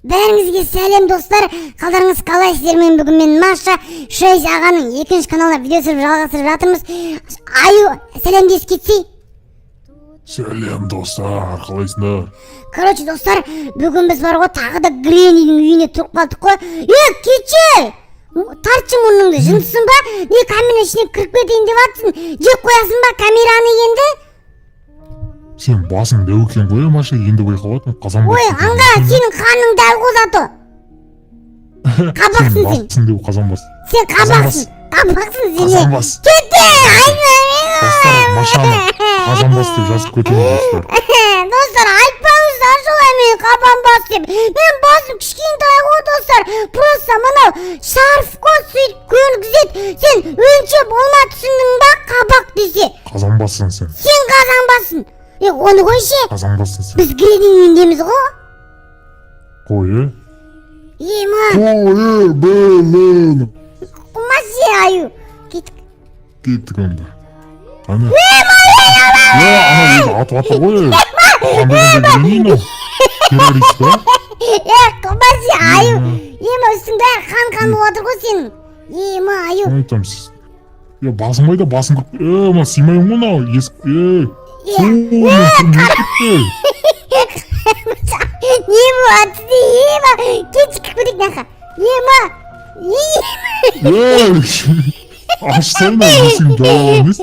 Бәріңізге сәлем, достар! Қалдарыңыз қалай? Сіздермен бүгін мен, Маша. Шейз ағаның екінші каналына видео түсіріп, жалғастырып жатырмыз. Аю, сәлемдесіп кетсей. Сәлем, достар, қалайсыңдар? Короче, достар, бүгін біз бар ғой, тағы да Греннидің үйіне тұрып қалдық қой. Е, кетші, тартшы мұрныңды, жындысың ба не? Камераның ішіне кіріп кетейін деп жатсың, жеп қоясың ба камераны енді? Сен басың дәу екен ғой, Маша, енді байқап жатырмын, қазан. Ой, аңға, сенің қарның дәу ғой, зато қабақсың сен. Басың дәу, қазан бас. Сен қабақсың, қабақсың сен. Қазан бас. Кете. Достар, Машаны қазан бас деп жазып кетемін, достар. Достар, айтпаңыздар солай, мен қабан бас деп. Мен басым кішкентай ғой, достар, просто мынау шарф қой, сөйтіп көргізеді. Сен өңше болма, түсіндің ба? Қабақ десе. Қазан бассың сен. Сен қазан бассың. Е, оны қойшы. Қазан бассың сен. Біз Греннидің үйіндеміз ғой. Қой, е. Ема. Қой, е, блин. Қумашы, аю, кеттік. Кеттік онда. Ана, е, ана өзі атып жатыр ғой, е. Қандай Гренни мынау, террорист па? Е, қумашы, аю. Ема, үстің бәрі қан қан болып жатыр ғой сенің. Ема, аю. Мен айтамын, е, басың қайда, басың кіріп, е, мына сыймаймын ғой мынау есік, е. Фу, мен түрім не кетті? Не болады? Ема, кетші, кіріп кетейік мына жаққа. Ема. Ей, ашсай, мына есігін жауып емес.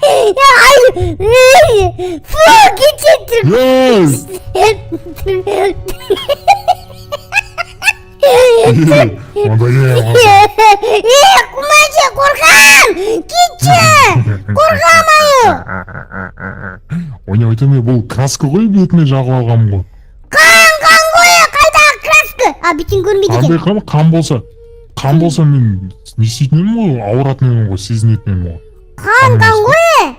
Аю, фу, кетші. Ей, ей, онда, е, Е, қумашы, қорқам, кетші, қорқам, аю. Ойнап айтамын, бұл краска ғой, бетіме жағып алғанмын ғой. Қан қан ғой, қайдағы краска? А, бетің көрінбейді Қандай екен. қан? Қан болса, қан болса, мен не істейтін едім ғой, ауыратын едім ғой, сезінетін едім ғой. Қан қан ғой.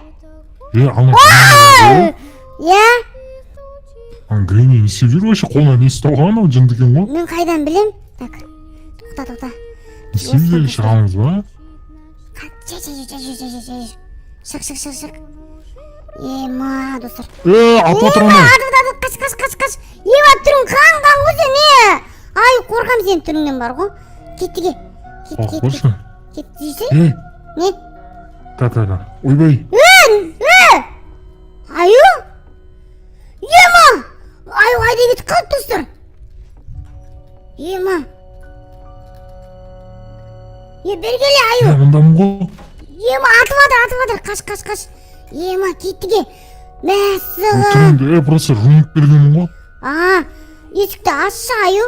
Е, ана Иә. Ана Гренни не істеп жүр вообще? Қолына не ұстап алған анау, жынды екен ғой. Мен қайдан білем? Так, тоқта, тоқта. Не істейміз енді, шығамыз ба? Жай, жай, жай, жай, жай, жай, шық, шық, шық, шық. Ема, достар. Е, атып жатыр Ема. анау. Атып атып, қаш, қаш, қаш, қаш! Ема, түрің қан қан ғой сен. Е, ай, қорқам сенің түріңнен бар ғой. Кетті, ке, кет, кет. Қойшы. Кет жейсің. Ей. Не? Ка, ка, ка, ойбай. Е, аю! Ема, аю қайда кетіп қалды, достар? Ема, е, бері келе, аю. Е, мындамын ғой. Ема, атып жатыр, атып жатыр, қаш, қаш, қаш! Ема, кетті, ке. Мәссаған. Түріңді, е, просто жуынып келгенмін ғой. А, есікті ашшы, аю.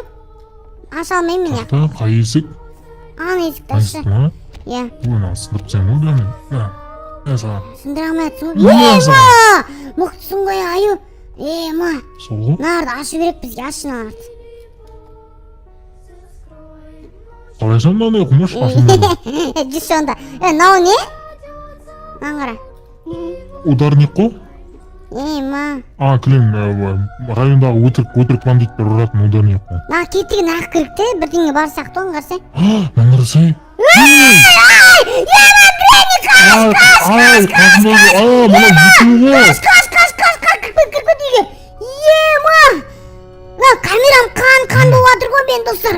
Аша алмаймын мен. Тоқта, қай есік? Ана есікті ашшы. Қайсысы ма? Иә. Ой, мына сындырып тастаймын ғой бәрін. Мә, мә саған. Сындыра алмай жатсың ғой. Мә Ема, саған. мықтысың ғой, аю. Ема. Сол ғой. Мыналарды ашу керек бізге, ашшы мыналарды. Қалай ашамын мынаны, құмаш, ашылмайды. Жүрші онда. Е, мынау не? Мынаны қара. Ударник қой. Ема. А, кілең райондағы өтірік бандиттер ұратын ударник қой. Мына кеттік, нақ кірік те, бірдеңе бар сияқты ғой, қарасай. Мынаны қарасай. Ема, Гренни, қаш! Ай, ай, қасымда, а, мынау екеуі ғой. Қаш, қаш, қаш, қаш, қаш, кіріп кет, кіріп кет үйге. Ема, мына камерам қан қан болып жатыр ғой мен, достар.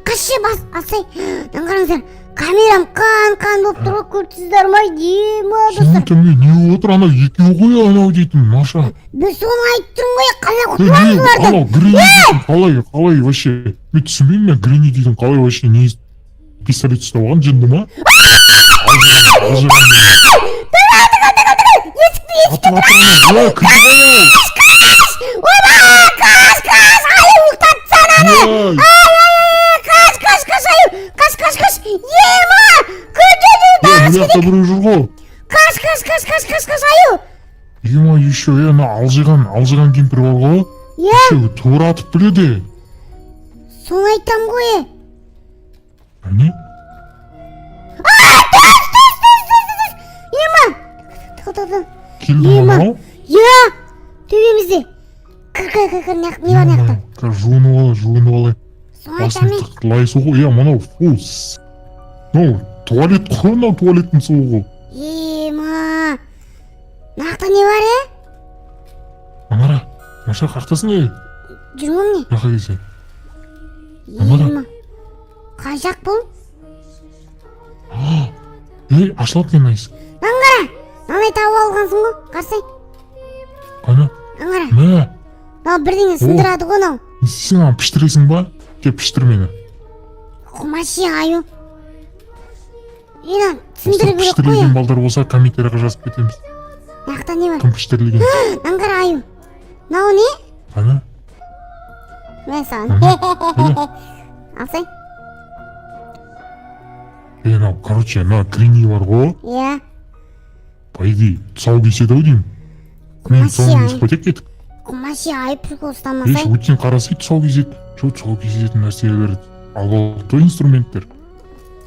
Қашшы, бас асай. Мынаны қараңыздар, камерам қан қан болып тұр ғой, көріп тұрсыздар ма? Ема, достар. Соны, не болып отыр? Анау екеуі ғой анау дейтін, Маша. Мен соны айтып тұрмын ғой, қалай Е, құтыламыз не бұлардан? Анау Гренни дейтін қалай вообще, мен түсінбеймін. Мен Гренни дейтін қалай вообще не пистолет ұстап алған, жынды ма? Алжыған. Есікті, Атып жатыр анау, е, кірді ғой ол. Оба, қаш, қаш, аю, ұйықтатсana аны. Ей. Ай, ай, ай, қаш, қаш, қаш, аю, қаш, қаш, қаш! Ема, күнде. Е, мына жақта біреу жүр ғой. Қаш, қаш, қаш, қаш, қаш, қаш, аю! Ема, еще, е, ана алжыған кемпір бар ғой. Иә. Еще тура атып біледі. Соны айтам ғой, е. Не? Түс, түс, түс, түс, түс! Ема, тоқта, тоқта. Келді ма? Ема. Мынау. Иә, төбемізде. Кір, кір, кір, кір! Не бар мына жақта? Қазір жуынып алайын, жуынып алайын. Соны Басын айтамын мен. Лай су ғой, е, мынау, фу, мынау туалет қой, мынау туалеттің суы ғой. Ема, мына жақта не бар, е? Ана, Маша, қаяқтасың, ей? Жүр ғой, міне. Мына жаққа келсе. Ана. Ема, қай жақ бұл? Ей, ашылады екен мына есік. Мынаны қара, мынандай тауып алғансың ғой, қарасай. Қане? Мынаны қара. Мә. Мынау бірдеңе сындырады ғой мынау. Не істейсің, ана піштіресің ба? Кел, піштір мені. Құмаши, аю, мына Достар, сындыру керек қой. піштірілген балдар болса, комментарийға жазып кетеміз. Мына жақта не бар? Кім піштірілген? Мынаны қара, аю, мынау не? Қане? Мә саған. Қане? Алсай. Е, мынау, короче, мына Гренни бар ғой. Иә. По идее, тұсау кеседі ау деймін мен. Құмаши, Тұсауын аю. кесіп қайтайық, кеттік. Құмаши, аю, прикол Еш. ұстамасай. Өткен, қарасай, тұсау кеседі. Жоқ, тұсау кесетін нәрселер алып алдық қой, инструменттер.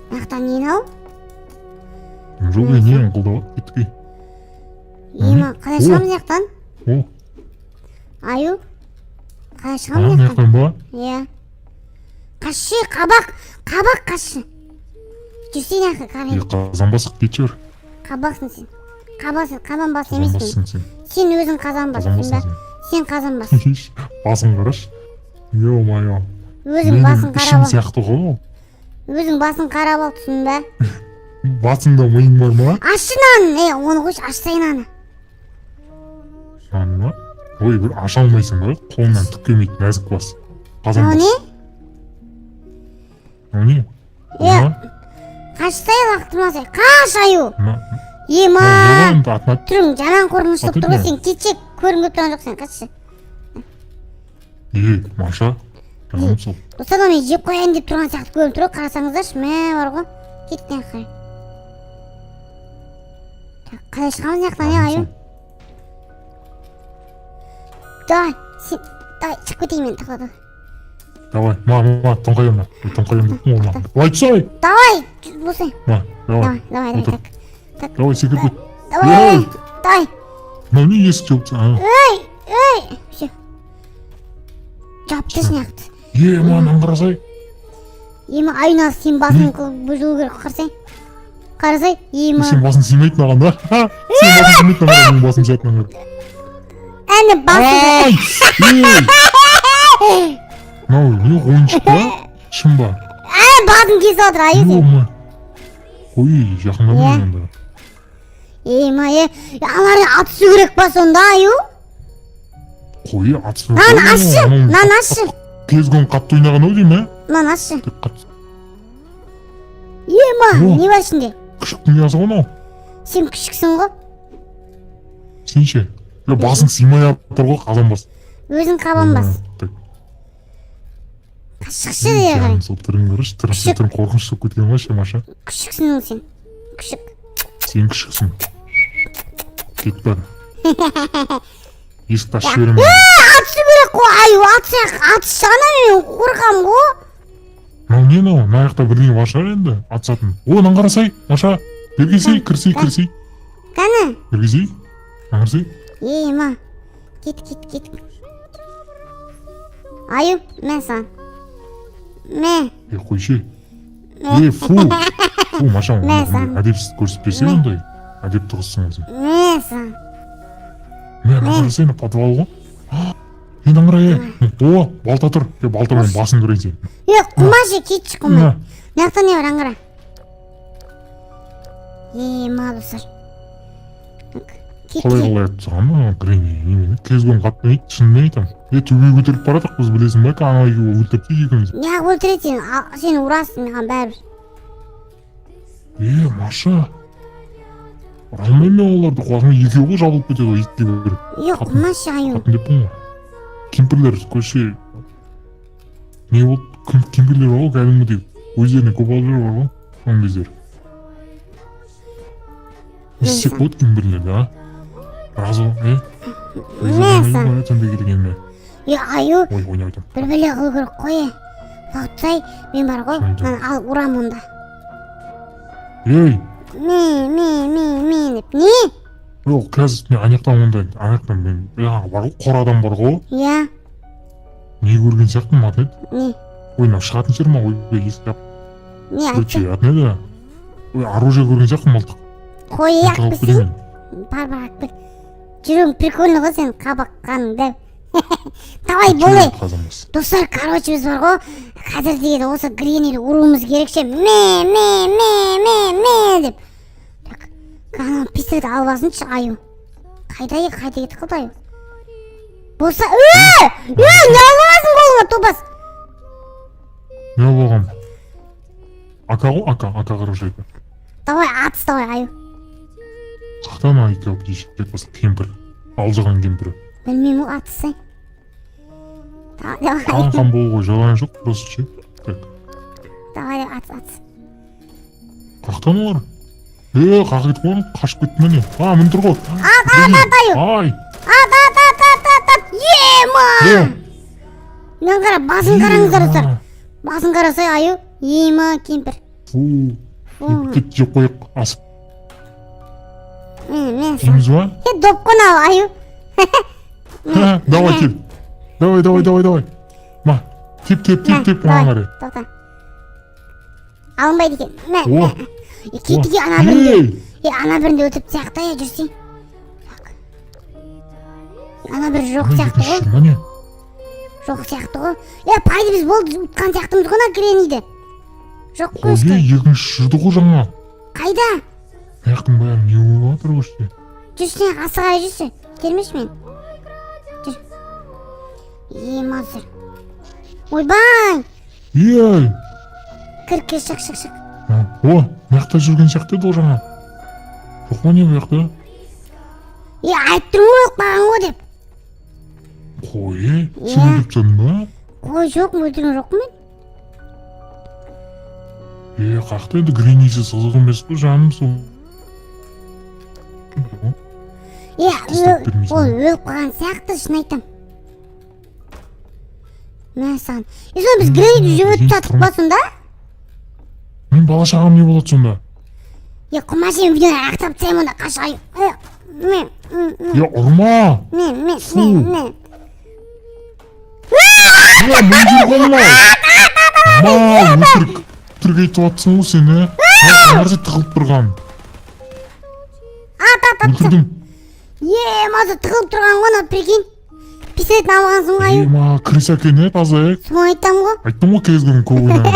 Мына жақта не мынау? Жоқ, е, не ыңқылдап кеттік, ей. Ема, қалай О. шығамыз мына жақтан? О. Аю, қалай А, шығамыз мына мына жақтан? жақтан ба? Иә, қашы, қабақ, қабақ, қашы, жүрсей мына жаққа Е, қарай. қазан басық, кетші бер. Қабақсың сен, қабақсың, қабан бас Қазан емеспін. бассың сен. Сен өзің қазан Қазан бассың ба? бассың сен. Сен қазан бас. Басын қарашы, ё-моё. Өзің Менің басын ішім қарап ал. сияқты ғой ол. Өзің басын қарап ал, түсіндің ба? Басыңда миың бар ма? Ашшы мынаны, е, оны қойшы, ашсай мынаны. Мынаны ма? Ой, бір аша алмайсың ғой, қолыңнан түк келмейді, нәзік бас, қазан Мынау бас. не? Мынау не? Е. Мына? Қашсай, лақтырмасай, қаш, аю. Мына? Ема. Мынау не ғой, атын ат. Түрің жаман қорқынышты болып Аты тұр ғой. не? Сен кетшек, көргім келіп тұрған жоқ сен, қашшы. Е, Маша, жаным сол. Достар, мынау мені жеп қояйын деп тұрған сияқты көрініп тұр ғой, қарасаңыздаршы, мә, бар ғой. Кеттік мына жаққа қарай. Так, қалай шығамыз мына жақтан, е, Жаным аю? сол. Давай, сен, давай, шығып кетейін мен, тоқта, тоқта. Давай, ма, ма, тоңқайым, ма, тоңқайым деп ғой, ма, былай түсай. Давай, босай. Ма, давай. Давай, давай, давай. Отыр. Так, так. Давай, секіріп кет. Давай. Ей! Давай. Мынау не, есік жауып тастаған? Ей, ей, все, жауып тасташы мына жақты. Е, мынаны қарасай. Ема, аюна, сен басың бұзылу керек, қарасай, қарасай, ема. Сен басың сыймайды маған да, сен басың сыймайды маған, менің басым сияды маған. Әне, басың. Ай, ей, мынау не, ойыншық па, шын ба? Әне, басың кесіп жатыр, аю, сен. Ё-ма, ой, жақындама. Иә. Онда. Ема, е, аналарды атысу керек па сонда, аю? Қой, атысу. Мынаны ашшы, мынаны ашшы. Кезгон қатты ойнаған ау деймін, ә. Мынаны ашшы. Тек қатты. Ема. О. Не бар ішінде? Күшіктің ұясы ғой мынау. Сен күшіксің ғой. Сен ше? Е, басың сыймай жатыр ғой, қазан бас. Өзің қабан бас. Так. Шықшы бері қарай. Жаным сол, түрін қарашы, түрін. Күшік. Түрін қорқынышты болып кеткен ғой ше, Маша. Күшіксің сен, күшік. Сен күшіксің, кет, бар, есікті ашып жіберемін. Атысу керек қой, аю, атсақ, атыссана, мен қорқамын ғой. Мынау не, мынау? Мына жақта бірдеңе бар шығар енді атысатын. О, мынаны қарасай, Маша, бері келсей, кірсей, кірсей. Кәні. Бері келсей, мынаны қарасай. Ема, кет, кет, кет, аю, мә саған, мә. Е, қойшы. Мә. Е, фу, фу, Маша. Мә саған. Әдепсіз көрсетпесе. Мә. Ондай әдепті қызсың өзің. Мә саған. Мә, мына қарасай, мына подвал ғой. Е, мынаны қара, е, о, балта тұр, е, балтамен басыңды ұрайын сені. Е, қумашы, кетші, қумай. Мә. Мына жақта не бар? Аңғара, ема, достар. Так, кет. Қалай Кет. Қалай атып тастаған ана Гренни немене? Кезгон қатты ойнайды, шынымен айтамын. Е, төбеге көтеріліп бара жатырмық біз, білесің ба, ана екеуі өлтіріп тастайды екеумізді. Неғып өлтіреді сені? Сен ұрасың маған бәрібір. Е, Маша, ұра алмаймын мен оларды, қуасың, екеуі ғой, жабылып кетеді ғой итке бір. Е, Қатын. қумашы, аю. Қатын деппін ғой. Кемпірлер көше не болды, кім, кемпірлер бар ғой, кәдімгідей өздеріне көп алып жүр бар ғой соңғы кездері. Не істесек болады кемпірлерді, а? Разы е. Мә саған. Түнде келгеніме. Е, аю. Ой, ойнап айтамын. Бір бәле қылу керек қой, е, лақтырсай, мен бар ғой. Сонда. Мынаны алып ұрамын онда. Ей. Ме, ме, ме, ме деп не? Жоқ, қазір мен ана жақтан, онда ана жақтан мен жаңағы бар ғой, қор адам бар ғой. Иә. Не көрген сияқтымын, аты не еді? Не? Ой, мынау шығатын жер ма? Ойбай, есік жап. Не? Короче, Айтшы. аты не еді? Ой, оружие көрген сияқтымын, мылтық. Қой, е. Мылтық Алып алып келсең. келейін мен. Бар, бар, алып кел. Жүрегің прикольный ғой сенің, қабаққаның дәу. Давай, болей. Қазанбас. Достар, короче, біз бар ғой, қазір деген осы Гренниді ұруымыз керек ше. Ме, ме, ме, ме, ме деп. Так, ана пистолет алып алсыншы аю. Қайда, е, қайда кетіп қалды аю? Болса, е, е, не алып аласың қолыңа, топас? Не алып алғанмын? АК ғой, АК, АК 46. Давай, атыс, давай, аю. Қаяқта ана екеуі дейші осы кемпір? Алжыған кемпірі. Білмеймін ғой, атыссай. Давай, давай. Қан қан болу ғой, жалған жоқ просто ше. Так. Давай, атыс, атыс. Қаяқтан олар? Е, қаяққа кетіп қалған? Қашып кетті ме, не? А, міне тұр ғой. Ат, ат, ат, аю. Ай! Ат, ат, ат, ат, ат, ат. Ема! Е! Мынаны қара, басын қараңыздар, достар. Ема! Басын қарасай, аю. Ема, кемпір. Фу. Фу. Кет, жеп қояйық, асып. Мен, мен. Жейміз ба? Е, доп қой мынау, аю. Ха, давай, кел. Давай, давай, давай, давай. Ма, теп, теп, теп, теп, маған қарай. Тоқта. Алынбайды екен. Мә, О! мә. Е, кетті, ана бірінде. Ей! Е, ана бірінде өтіп сияқты, е, жүрсең. Так. Ана бір жоқ Ана сияқты екінші ғой. жүр ма, не? Жоқ сияқты ғой. Е, по идее, біз болды, ұтқан сияқтымыз ғой ана Гренниді. Жоқ қой Қой, ешкім. екінші жүрді ғой жаңа. Қайда? Аяқтың бәрі не болып жатыр вообще? Жүрсең, асыға жүрші. Келмеші мен. Жүр. Е, мазыр. Ойбай! Ей! Кір, кір, шық, шық, шық. А, о, мына жақта жүрген сияқты еді ғой жаңа. Жоқ па, не, бұл жақта? Е, айтып тұрмын ғой, өліп қалған ғой деп. Қой, е, сен Иә. өлтіріп тастадың ба? Қой, жоқ, өлтірген жоқпын мен. Е, қаяқта енді? Греннисіз қызық емес қой, жаным сол. Е, Ұстап бермейсің. ол өліп қалған сияқты, шын айтам. Мә саған. Е, сонда біз Гренниді жеп өтіп тастадық па сонда? Мен бала шағам не болады сонда? Е, құма, сен видеоны аяқтап тастаймын онда, қаш, аю. Е, мен, м, м, Е, ұрма! мен, мен, Фу. мен, мен. Е, мына жер ғой мынау! Мал, өтірік. Өтірік айтып жатсың ғой сен, е? Мына жерде тығылып тұрған. Ат, ат, ат. Өлтірдім. Е, маза тығылып тұрған ғой анау, прикинь. Пистолетін алғансың ғой, аю. Е, ма, крыса екен, е, таза, е. Соны айтамын ғой. Айттым ғой, кезгін көп ойнаған.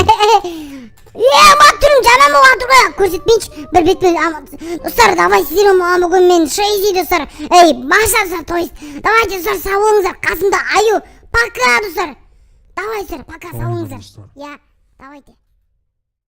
Е, ма, түрім жаман болған тұр ғой, көрсетпейінші бір бетпен. Достар, давай, сіздер бүгін мен Шейзи, достар. Ей, Маша, достар, то есть. Давайте, достар, сау болыңыздар. Қасымда аю. Пока, достар. Давай, достар, пока, сау болыңыздар. Достар. Я, давайте.